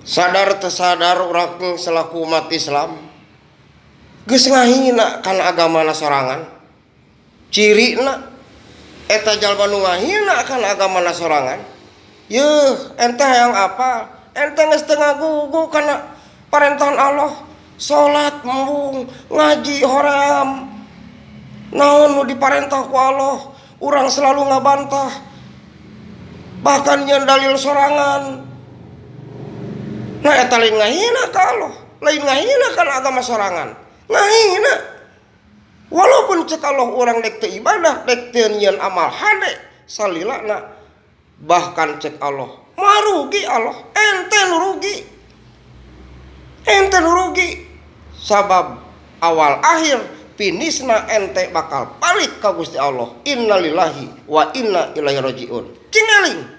Sadar teu sadar urang selaku umat Islam geus ngahina kana agamana sorangan. Cirina eta jalma nu ngahina kana agamana sorangan, yeuh ente hayang apal, ente geus teu ngagugu kana parentahan Allah, salat embung, ngaji hoream, naon nu diparentah ku Allah, urang selalu ngabantah, bahkan nyeun dalil sorangan. Nah, eta lain ngahina ka Allah, lain ngahina kana agama sorangan, ngahina. Walaupun cek Allah urang dek teu ibadah, dek teu nyieun amal hade salilana, bahkan cek Allah marugi Allah, ente nu rugi. Ente nu rugi. Sabab awal akhir finisna ente bakal balik ka Gusti Allah. Innalillahi wa inna ilaihi rajiun. Cing eling.